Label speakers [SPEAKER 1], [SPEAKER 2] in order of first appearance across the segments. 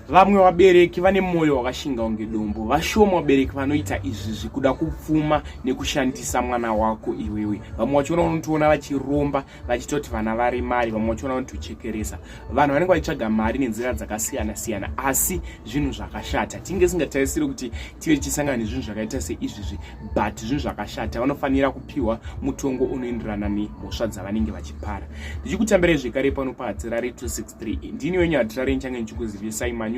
[SPEAKER 1] Vamwe vabereki vane mwoyo wakashinga kunge dombo. Vashoma vabereki vanoita izvi zvikuda kupfuma nekushandisa mwana wako iwewe. Vamwe vachona unotoona vachiromba vachitoti vana vari mari, vamwe vachona vanotochekeresa. Vanhu vanenge vachitsvaga mari nenzira dzakasiyana siyana, asi zvinhu zvakashata. Tinge singatarisiri kuti tive tichisangana nezvinhu zvakaita seizvizvi, but zvinhu zvakashata. Vanofanira kupiwa mutongo unoenderana nemhosva dzavanenge vachipara. Ndichikutambirai zvekare pano paHatirare 263. Ndini wenyu Hatirare, nichange ndichikuzivisai manews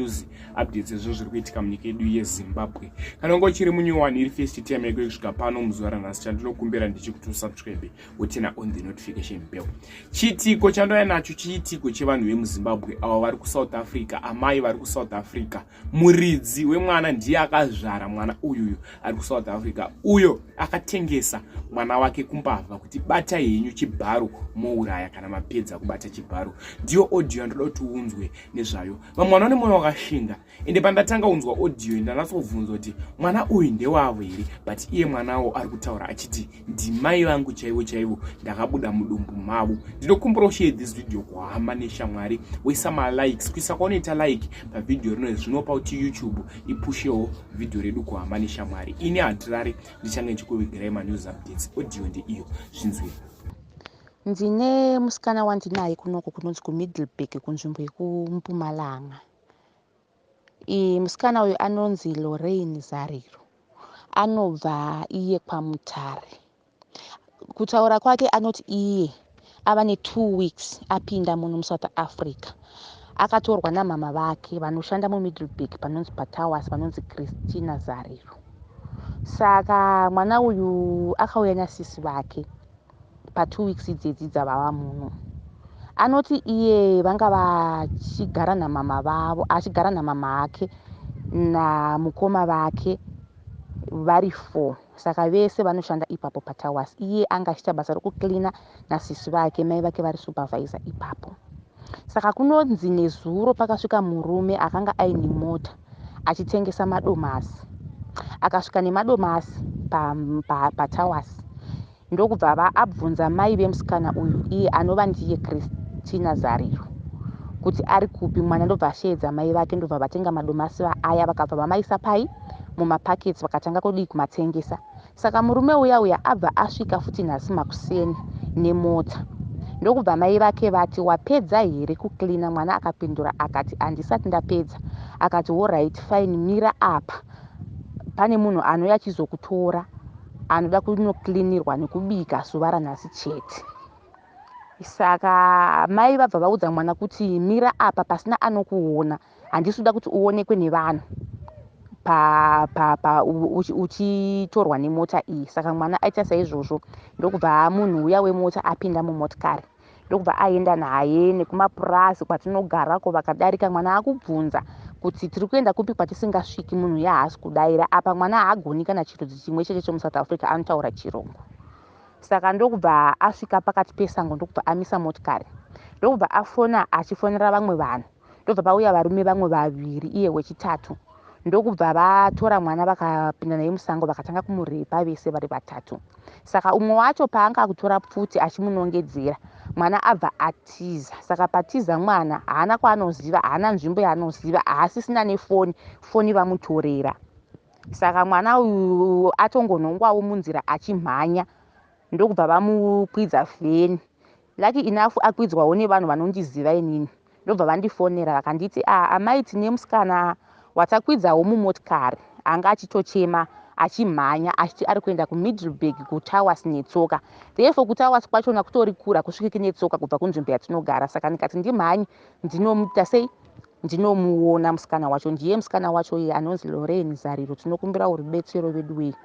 [SPEAKER 1] updates ezvinhu zviri kuitika munyika yedu yeZimbabwe. Kana unga uchiri munyowani, iri first time yako yekusvika pano muzuva ranhasi, chandinokumbira ndechekuti usubscribe, woturn on the notification bell. Chiitiko chandouya nacho chiitiko chevanhu vemuZimbabwe avo vari kuSouth Africa, amai vari kuSouth Africa. Muridzi wemwana ndiye akazvara mwana uyuyu ari kuSouth Africa, uyo akatengesa mwana wake kumbavha kuti batai henyu chibharo, mouraya kana mapedza kubata chibharo. Ndiyo audio yandoda kuti unzwe nezvayo. Vamwe vana vane mwoyo wakashinga. Ende pandatanga unzwa audio, ndanatsobvunza kuti mwana uyu ndewavo here, but iye mwanawo ari kutaura achiti ndimai vangu chaivo chaivo, ndakabuda mudumbu mavo. Ndinokumbira ushare this video kuhama neshamwari, woisa malikes. Kuisa kwaunoita like pavhidhiyo rino zvinopa kuti YouTube ipushewo vhidhiyo redu kuhama neshamwari. Ini Hatirari, ndichange ndichikuvigirai manews updates. Audio ndeiyo, zvinzwira.
[SPEAKER 2] Ndine musikana wandinaye kunoko kunonzi kuMiddelburg, kunzvimbo yekuMpumalanga. Musikana uyu anonzi Lorraine Zariro, anobva iye kwaMutare. Kutaura kwake anoti iye ava ne2 weeks apinda muno muSouth Africa. Akatorwa namama vake vanoshanda muMiddelburg panonzi paTowers, vanonzi Christina Zariro. Saka mwana uyu akauya nasisi vake pa2 weeks idzedzi dzavava muno. Anoti iye vanga vachigara namama vavo, achigara namama ake namukoma vake vari four. Saka vese vanoshanda ipapo paTowers. Iye anga achiita basa rokucleana nasisi vake, mai vake vari supervisor ipapo. Saka kunonzi nezuro pakasvika murume akanga aine mota achitengesa madomasi. Akasvika nemadomasi paTowers pa ndokubva abvunza mai vemusikana uyu, iye anova ndiye Christina Zariro, kuti ari kupi mwana. Ndobva asheedza mai vake, ndobva vatenga madomasi aya, vakabva vamaisa pai mumapakets, vakatanga kudii, kumatengesa. Saka murume uya uya abva asvika futi nhasi makuseni nemota. Ndokubva mai vake vati, "Wapedza here kucleana?" Mwana akapindura akati, "Handisati ndapedza." Akati, "Alright, fine, mira apa, pane munhu anouya achizokutora, anoda kunocleanirwa nekubika zuva ranhasi chete." Saka mai vabva vaudza mwana kuti, "Mira apa pasina anokuona, handisi kuda kuti uonekwe nevanhu uchitorwa nemota iyi." Saka mwana aita saizvozvo. Ndokubva munhu uya wemota apinda mumotikari, ndokubva aenda naye nekumapurazi kwatinogarako. Vakadarika, mwana akubvunza kuti tiri kuenda kupi kwatisingasviki. Munhu yahaasi kudayira. Apa mwana haagoni kana chirudzi chimwe chete chemuSouth Africa, anotaura Chirungu. Saka ndokubva asvika pakati pesango, ndokubva amisa motikari, ndokubva afona achifonera vamwe vanhu. Ndobva pauya varume vamwe vaviri, iye wechitatu. Ndokubva vatora mwana, vakapinda naye musango, vakatanga kumurepa vese vari vatatu. Saka umwe wacho paanga akutora pfuti achimunongedzera, mwana abva atiza. Saka patiza mwana, haana kwaanoziva, haana nzvimbo yaanoziva, haasisina nefoni, foni vamutorera. Saka mwana uyu atongonhongwawo munzira achimhanya, ndokubva vamukwidza vheni. Lucky enough akwidzwawo nevanhu vanondiziva inini. Ndobva vandifonera, vakanditi, "A, amai, tine musikana watakwidzawo mumotikari, anga achitochema achimhanya achiti ari kuenda kuMiddelburg kuTowers netsoka." Therefore kuTowers kwachona kutori kure, kusvikiki netsoka kubva kunzvimbo yatinogara. Saka ndikati ndimhanye ndinomuita sei, ndinomuona musikana wacho. Ndiye musikana wacho iye anonzi Lorraine Zariro. Tinokumbirawo rubetsero vedu wei,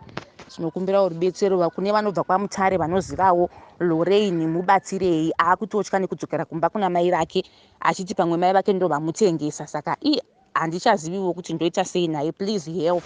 [SPEAKER 2] tinokumbirawo rubetsero kune vanobva kwaMutare vanozivawo Lorraine, mubatsirei. Aakutotya nekudzokera kumba kuna mai vake, achiti pamwe mai vake ndo vamutengesa. Saka i handichaziviwo kuti ndoita sei naye. Please help.